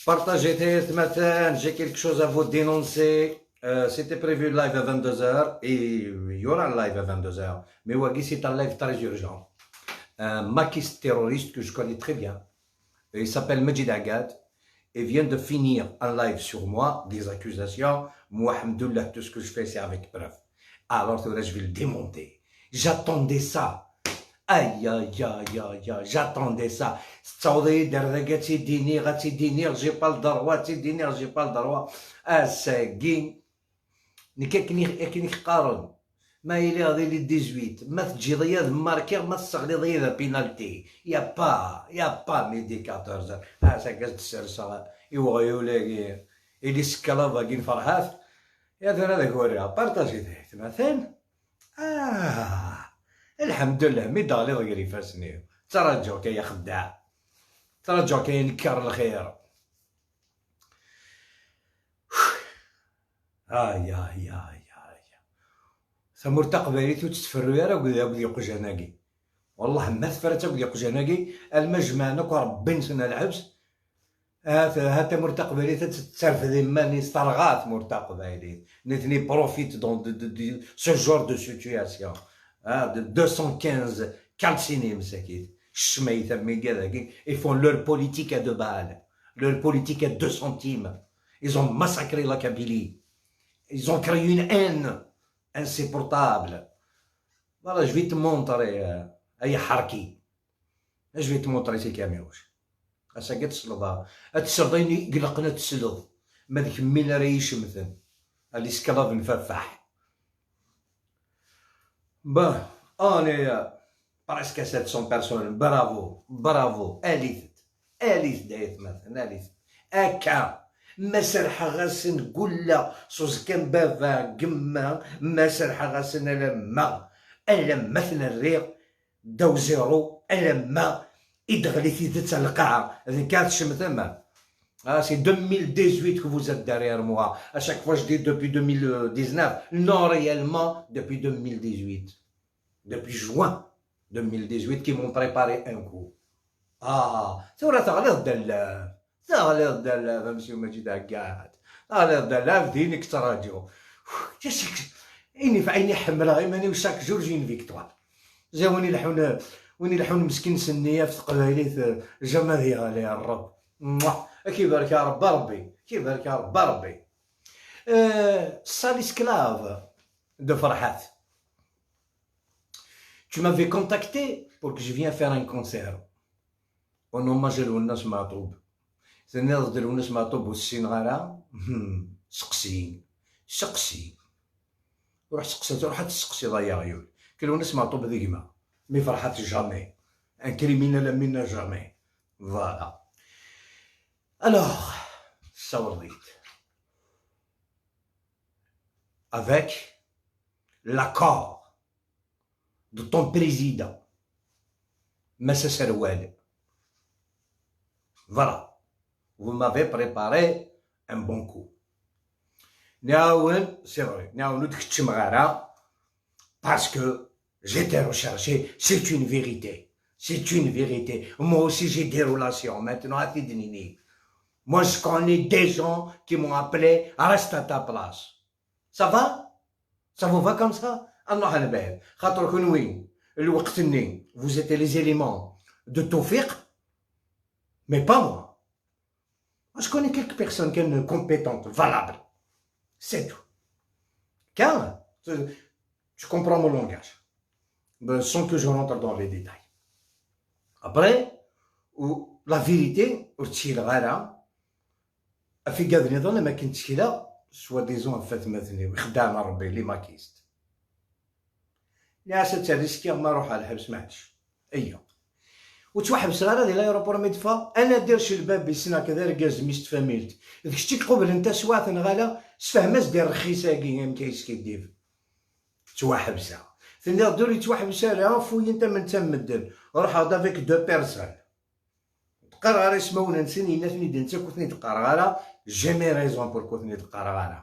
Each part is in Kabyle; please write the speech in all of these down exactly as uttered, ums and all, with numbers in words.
Partagez-t, atmaten, j'ai quelque chose à vous dénoncer. Euh, c'était prévu le live à vingt-deux heures et il y aura le live à vingt-deux heures. Mais wagi, c'est un live très urgent. Un maquiste terroriste que je connais très bien. Il s'appelle Majid Agad. Il vient de finir un live sur moi, des accusations. Moi, alhamdoulilah, tout ce que je fais, c'est avec preuve. Alors, je vais le démonter. J'attendais ça. Aïe, aïe, aïe, aïe, aïe, j'attendais ça. Tettaweḍ-iyi-d ar dagi ad tt-id-iniɣ, ad tt-id-iniɣ, j'ai pas le droit, ad tt-id-iniɣ, j'ai pas le droit. Ass-agi, nekk akken i, akken i k-qqaren. Ma iliɣ di les dix-huit, ma teǧǧiḍ-iyi ad markiɣ, ma tesseɣliḍ-iyi d apinalti. Y a pas, y a pas midi quatorze heures. Ass-agi ad d-serseɣ i weɣyul-agi, i les esclaves-agi n Ferḥat. Ya tura ad ak-wriɣ, partagez-t, atmaten. Ah, lḥemdullah, mi d-teɣliḍ gar ifassen-iw. Ttraǧuɣ-k ay axeddaɛ. Ttraǧuɣ-k ay anekkaṛ n lxir. Ay, ay, ay, ay. Tamurt taqbaylit ur tt-tferru ara akked, akked yeqjan-agi. Wallah, ma tefra-tt akked yeqjan-agi, alma jemɛen akk ṛebbin-sen ar lḥebs, ha, ha tamurt taqbaylit ad tt-terfed iman-is, terɣa tmurt taqbaylit. Nitni profitent dans de, de, de ce genre de situation. Ha, de deux cent quinze calcinés, msakit. Ccmayt am wigad-agi, ils font leur politique à deux balles, leur politique à deux centimes. Ils ont massacré la Kabylie. Ils ont créé une haine insupportable. Voilà, je vais te montrer, euh, ay aḥerki. Je vais te montrer si camions. Ass-agi ad tesleḍ, ad tesleḍ ayen i ileqqen ad tesleḍ. Ma d kemmi ara yi-cemten. A l'esclave n Fafaḥ. Bon, on est, euh, presque à sept cents personnes. Bravo, bravo. Alit-d. Alit-d, ay atmaten, alit-d. Akka, ma serḥeɣ-asen gulleɣ s uẓekka n baba, gemma, ma serḥeɣ-asen alamma, alamma ten-rriɣ ddaw zéro, alamma i d-teɣli tidet ar lqaɛa. D nekk ara tcemtem. Ah, c'est deux mille dix-huit que vous êtes derrière moi. À chaque fois, je dis depuis deux mille dix-neuf. Non, réellement, depuis deux mille dix-huit. Depuis juin deux mille dix-huit, qui m'ont préparé un coup. Ah, tura teɣliḍ-d a llaf. Teɣliḍ-d a llaf, a monsieur Majid Aggad. Teɣliḍ-d a llaf, din i k-ttṛaǧuɣ. Qu'est-ce que, ayen yef-, ayen i ḥemmleɣ iman-iw, chaque jour j'ai une victoire. Ziɣ win ileḥḥun, win ileḥḥun meskin s nneyya ɣef teqbaylit, eh, jamais ad yeɣli, a Ṛebb. Mouah. Ad k-ibarek a Ṛebbi, a Ṛebbi. Ad k-ibarek a Ṛebbi, a Ṛebbi. Euh, sale esclave de Ferhat. Tu m'avais contacté pour que je vienne faire un concert en hommage à Lwennas Meɛṭub. Tenniḍ-d Lwennas Meɛṭub ur t-ssineɣ ara. Hmm, seqsi, seqsi. Ruḥ seqsi, ruḥ ad tseqsiḍ ay aɣyul. Lwennas Meɛṭub d gma. Mi Ferhat jamais. Un criminel am winna jamais. Voilà. Alors, tessawleḍ-it. Avec l'accord de ton président, Mass Aserwal. Voilà. Vous m'avez préparé un bon coup. Nniɣ-awen, c'est vrai, nniɣ-awen ur d-keččmeɣ ara, parce que j'ai été recherché, c'est une vérité. C'est une vérité. Moi aussi, j'ai des relations. Maintenant, à t-, moi, je connais des gens qui m'ont appelé, reste à ta place. Ça va ? Ça vous va comme ça ? Ah non, xaṭer kunwi, lweqt-nni, vous étiez les éléments de Tawfiq, mais pas moi. Moi, je connais quelques personnes qui sont compétentes, valables. C'est tout. Car, tu, tu comprends mon langage. Ben, sans que je rentre dans les détails. Après, ou, la vérité, ur ttkileɣ ara ɣef igad nniḍen am akken ttkileɣ, soi-disant, ɣef atmaten-iw, ixeddaɛen Ṛebbi, les maquistes. Nniɣ-as ad tt-riskiɣ ma ruḥeɣ lḥebs, maɛlic. Ayya. Ur ttwaḥebseɣ ara di l'aéroport mi d-ffɣeɣ. Anadir Celbabi, ssneɣ-k d argaz, mmi-s n tfamilt. D kečč i iqublen taswaɛt neɣ ala? Sefhem-as-d i rrxis-agi amek ay yeskiddib. Ttwaḥebseɣ. Tenniḍ-d ur yettwaḥbes ara, fuyen tament am medden. Ruḥeɣ-d avec deux personnes. Qqareɣ ara ismawen-nsen, yenna-ten-id netta, ur ten-id-qqareɣ ara, jamais raison pour ur ten-id-qqareɣ ara.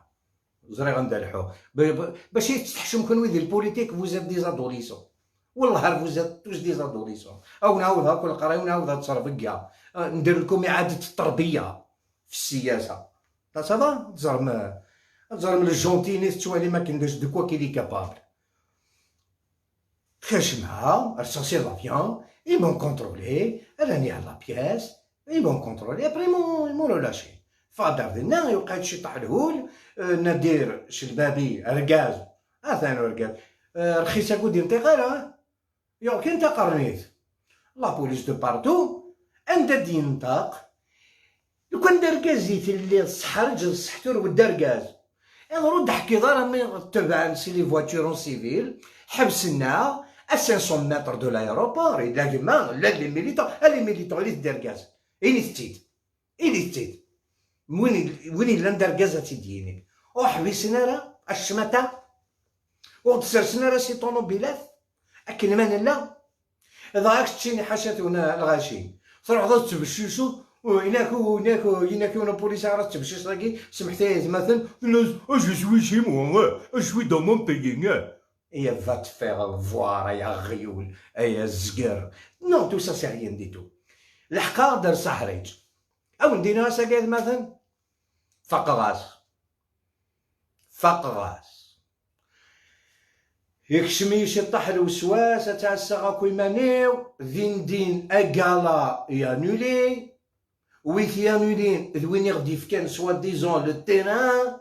Ẓriɣ anda leḥḥuɣ. Ba-, ba-, bac i tettḥeccum kenwi di lpolitik, vous êtes des adolescents. Wallah, ar vous êtes tous des adolescents. Aw nɛawed akk leqraya, aw nɛawed ad ttrebeyya. Ah, nder lkum iɛadet ttrebeyya. f ssiyasa. Tasaba, teẓrem, teẓrem le gentil-nni, tettwalim akken de, de quoi qu'il est capable. Kecmeɣ, rseɣ si l'avion, ils m'ont contrôlé, rran-iyi ɣer la pièce, ils m'ont contrôlé, après ils m'ont, ils m'ont relâché. Ffɣeɣ-d ar dinna, iwqeɛ-d ciṭṭaḥ lhul, euh, Nadir Celbabi, argaz, atan urgaz, euh, rxis akk ur d-yenṭiq ara, yuɣ kan taqernit. La police de partout, anda d-yenṭeq, lukan d argaz i telliḍ, sseḥreǧ, sseḥturwed d argaz. Iḍ ur d-ḥkiḍ ara mi ɣ-tebɛen si les voitures en civil, ḥebsen-aɣ à cinq cents mètres de l'aéroport, i d agma, llan les militants, a les militants, init-d argaz, init-tt-id, init-tt-id. Win, win yellan d argaz ad tt-id-yini. Ur ḥbisen ara, a ccmata, ur d-sersen ara si ṭunubilat, akken ma nella, dɣa keččini ḥaca-twen lɣaci. Truḥeḍ ad tettbecciceḍ, inak, inak, inak yiwen upulis ara tettbecciceḍ-agi, semḥet ay atmaten, tenna-as, "Ah, je suis chez moi, ah, je suis dans mon pays, ah." Et va te faire voir, ay aɣyul, ay azger. Non, tout ça, c'est rien du tout. Leḥqeɣ-d ar Saḥriǧ. A wen-d-iniɣ ass-agi, ay atmaten, faqeɣ-as. Faqeɣ-as. Yekcem-iyi ciṭṭaḥ lewswas, ad ttɛassaɣ akk iman-iw, din din agala i annulé, wi t-yannulin d win i ɣ-d-yefkan soi-disant le terrain.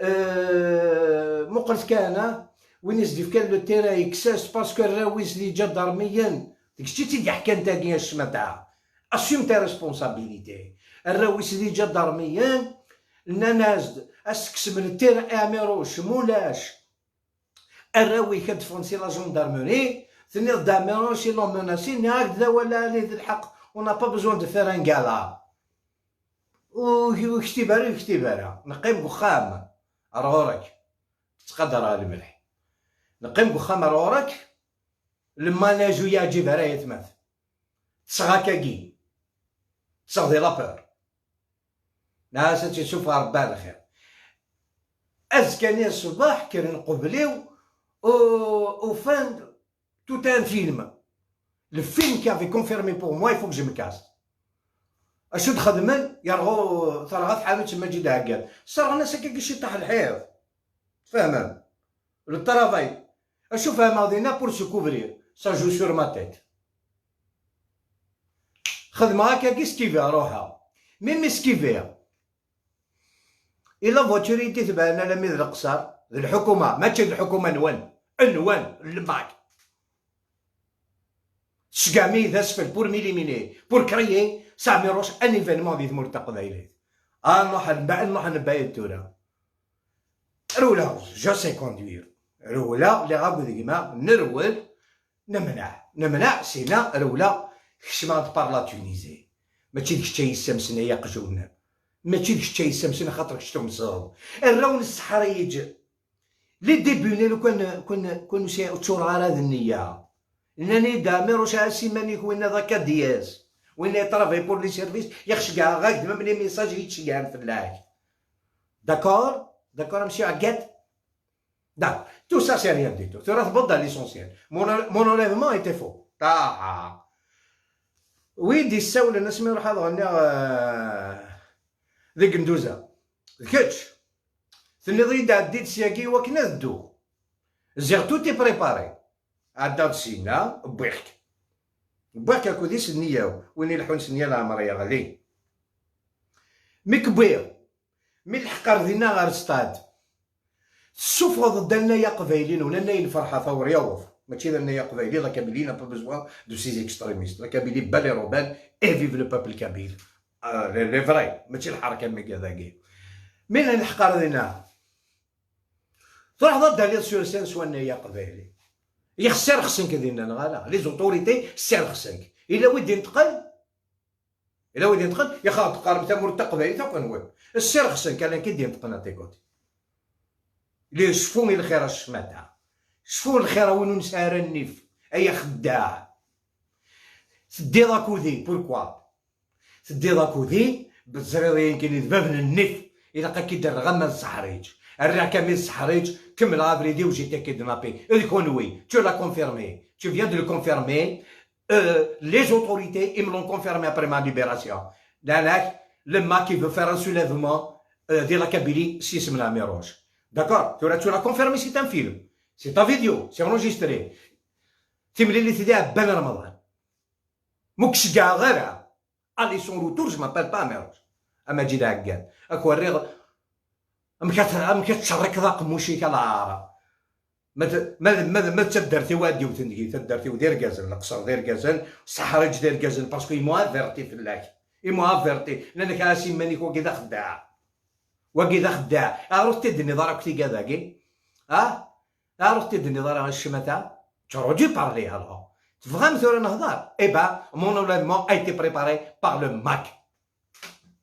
Euh, muqlet kan, ah, win i s-d-yefkan le terrain yekkes-as parce que arraw-is d iǧadarmiyen, d kečč i tt-id-yeḥkan tagi a ccmata. Assume tes responsabilités. Arraw-is d iǧadarmiyen, nnan-as-d, "Ad s-tekksem le terrain i Ɛmiruc, mulac arraw-ik ad d-ffɣen si la gendarmerie." Tenniḍ-d Ɛmiruc, ils l'ont menacé, nniɣ-ak-d d awal, allez, d lḥeqq, on n'a pas besoin de faire un gala. Ur, ur yektib ara, ur yektib ara. Neqqim deg uxxam, ar ɣur-k. Tettqadar ɣer lemleḥ. Neqqim deg uxxam, ar ɣur-k. Lmanaj ur yeɛǧib ara, ay atmaten. Tesɣa akkagi. Tesɣa di la peur. Nniɣ-as ad tt-isuffeɣ Rebbi ar lxir. Azekka-nni ṣṣbeḥ, kkren qbel-iw, u-, ufan-d tout un film. Le film qui avait confirmé pour moi, il faut que je me casse. Acu d-xedmen? Yerɣu, terɣa tḥanut n Maǧid Ɛeggal. Sserɣen-as akkagi ciṭṭaḥ lḥiḍ. Tfehmem? Le travail. Acu fehmeɣ dinna? Pour se couvrir. Ça joue sur ma tête. Xedmeɣ akkagi, skibiɣ, ruḥeɣ. Mi, mi skibiɣ, i la voiture i d-itebɛen alammi d Leqṣer, d lḥukuma, mačči d lḥukuma-nwen, nwen, llembac. Tceggɛem-iyi d asfel pour m'éliminer, pour créer, Sami Roche, un événement di tmurt taqbaylit. Ah, nruḥ, nruḥ, nruḥ, nebba-yid tura. Rewleɣ, je sais conduire. Rewleɣ, lliɣ akked gma, nerwel, nemneɛ, nemneɛ, sina rewleɣ, kecmeɣ-d par la Tunisie. Mačči d kečč ay yessamsen ay aqjun. Mačči d kečč ay yessamsen axaṭer kečč tumseḍ. Arraw n sseḥriǧ. Les débuts-nni, lukan, kun, kun ur sɛi-, ur ččureɣ ara d nniya. Nnan-iyi-d, Ɛmiruc, ɛass iman-ik, winna d akadiyas. Winna yetravaye pour les services, ixceggɛeɣ-ak-d même les messages i yettceggɛen fell-ak. D'accord? D'accord, a monsieur Aguet? D'accord. Tout ça, c'est rien du tout. Tura tewweḍ-d à l'essentiel. Mon, mon enlèvement était faux. Ah, ah. Wi d-issawlen asmi ruḥ ad ɣenniɣ, euh, deg Nduza. D kečč. Tenniḍ-iyi-d, "Ɛeddi-d syagi i wakken ad dduɣ." Ziɣ tout est préparé. Ɛeddaɣ-d syenna, wwiɣ-k. Wwiɣ-k akked-is nniya-w. Win ileḥḥun s nniya leɛmer yeɣli. Mi k-wwiɣ, mi nleḥq ar dinna ɣer stade, tessufɣeḍ-d annay aqbayli-nwen, annay n lferḥa, tawer yaweḍ. Mačči d annay aqbayli, la Kabylie n'a pas besoin de ces extrémistes. La Kabylie, belle et rebelle, et vive le peuple kabyle. Euh, les, les vrais, mačči lḥerka n mega dagi. Mi nleḥq ar dinna, truḥeḍ ad d-taliḍ sur scène s wannay aqbayli. Ixsirxsen-k dinna, neɣ ala? Les autorités ssirxsen-k. Yella wi d-inṭqen? Yella wi d-inṭqen? Yax, ad teqqarem tamurt taqbaylit akk nwen. Ssirxsen-k, ala nekk i d-inṭqen a tes côtés. Li cfu i lxir a ccmata. Cfu i lxir a win ur nesɛi ara nnif. Ay axeddaɛ. Teddiḍ akudi, pourquoi? Teddiḍ akudi, teẓriḍ yakan d bab n nnif, ilaq ad k-id-rreɣ ama d Seḥriǧ. Rriɣ-k ama d Seḥriǧ, kemmleɣ abrid-iw, j'étais kidnappé. D kunwi, tu l'as confirmé. Tu viens de le confirmer. Euh, les autorités, ils me l'ont confirmé après ma libération. Nnan-ak, le MAK qui veut faire un soulèvement, euh, di la Kabylie s yisem n Ɛmiruc. D'accord? Tura tu l'as confirmé, c'est un film. C'est ta vidéo, c'est enregistré. Timlilit di Ɛebban Remḍan. Ma ur k-ceggɛeɣ ara, allez sans retour, je m'appelle pas Ɛmiruc. A Maǧid Ɛeggal. Ad k-werriɣ amek ad t-, amek ad tcerrikeḍ aqemmuc-ik a lɛar. Ma d, ma d, ma d, ma d taddart-iw ad d-iwten deg-i, taddart-iw d irgazen, leqṣer d irgazen, ṣṣeḥriǧ d irgazen, parce que ils m'ont averti fell-ak. Ils m'ont averti. Nnan-ak a s iman-ik, wagi d axeddaɛ. Wagi d axeddaɛ. Aru t-id-tenniḍ ara akk tigad-agi? Ah? Aru t-id-tenniḍ ara ccmata? Tu aurais dû parler alors. Tebɣam tura nehḍer? Eh ben, mon enlèvement a été préparé par le MAK.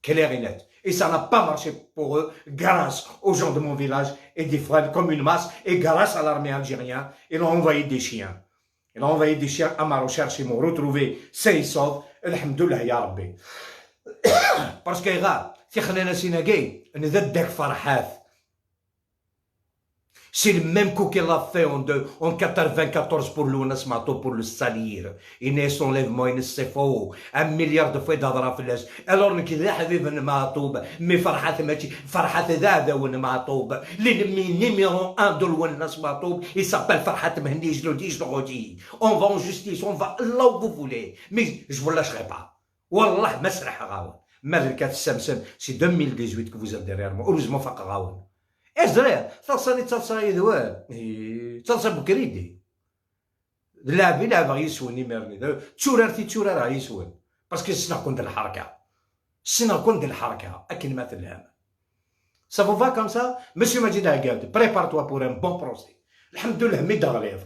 Clair et net. Et ça n'a pas marché pour eux grâce aux gens de mon village et des frères comme une masse et grâce à l'armée algérienne, ils ont envoyé des chiens. Ils ont envoyé des chiens à ma recherche, ils m'ont retrouvé sain et sauf. Alhamdoulilah ya Rabbi. Parce que, gars, tixnanasin-agi, nda dak Ferḥat. C'est le même coup qu'il a fait en, de, en quatre-vingt-quatorze pour Lwennas Meɛtub, pour le salir. Yenna-yas l'enlèvement-ines c'est faux. Un milliard de fois i d-hedreɣ fell-as. Alors nekk d aḥbib n Meɛtub, mais Ferḥat mačči, Ferḥat d aɛdaw n Meɛtub. L'ennemi numéro un de Lwennas Meɛtub, il s'appelle Ferhat Mehenni Ijludi Ijludi. On va en justice, on va là où vous voulez. Mais je vous lâcherai pas. Wallah ma sraḥeɣ-awen. Ma d nekk ad tessamsem, c'est deux mille dix-huit que vous êtes derrière moi. Heureusement faqeɣ-awen. Eh, ẓriɣ, taḍsa-nni d taḍsa yid-wen. Eh, d taḍsa n ukridi. D lɛeb i lɛebeɣ yis-wen imir-nni. D turart i tturareɣ yis-wen. Parce que ssneɣ-ken d lḥerka. Ssneɣ-ken d lḥerka, akken ma tellam. Ça vous va comme ça? Monsieur Maǧid Ɛeggal, prépare-toi pour un bon procès. Lḥemdullah, mi d-teɣliḍ.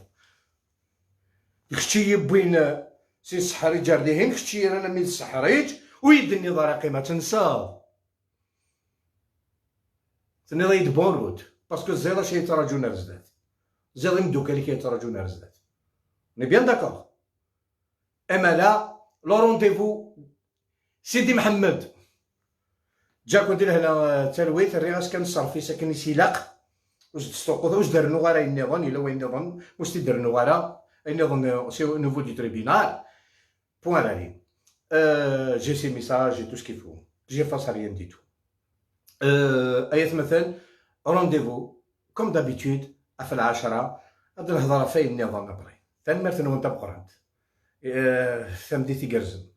D kečč i yi-wwin, eh, si Seḥriǧ ar dihin, kečč i yi-rran ami d Seḥriǧ, ur yi-d-tenniḍ ara qima tenseḍ. Tenniḍ-iyi-d bonne route, parce que teẓẓiḍ acu i yi-ttṛaǧun ar zdat. Teẓẓiḍ imeddukal-ik i yi-ttṛaǧun ar zdat. On est bien d'accord? Amala, le rendez-vous, Sidi Mḥemmed. Ǧǧiɣ-ken di lehna, eh, talwit, rriɣ-as kan ṣṣerf-is akken i s-ilaq. Ur s-d-sṭuqquteɣ, ur s-d-rennuɣ ara ayen nniḍen, yella wayen nniḍen, ur s-t-id-rennuɣ ara, ayen nniḍen, eh, c'est au niveau du tribunal. Point à la ligne. Euh, j'ai ses messages, j'ai tout ce qu'il faut. J'efface rien du tout. Euh, ay atmaten, rendez-vous, comme d'habitude, ɣef lɛecṛa, ad nehḍer ɣef wayen nniḍen après. Tanemmirt-nwen tameqqrant. Euh, tameddit igerrzen.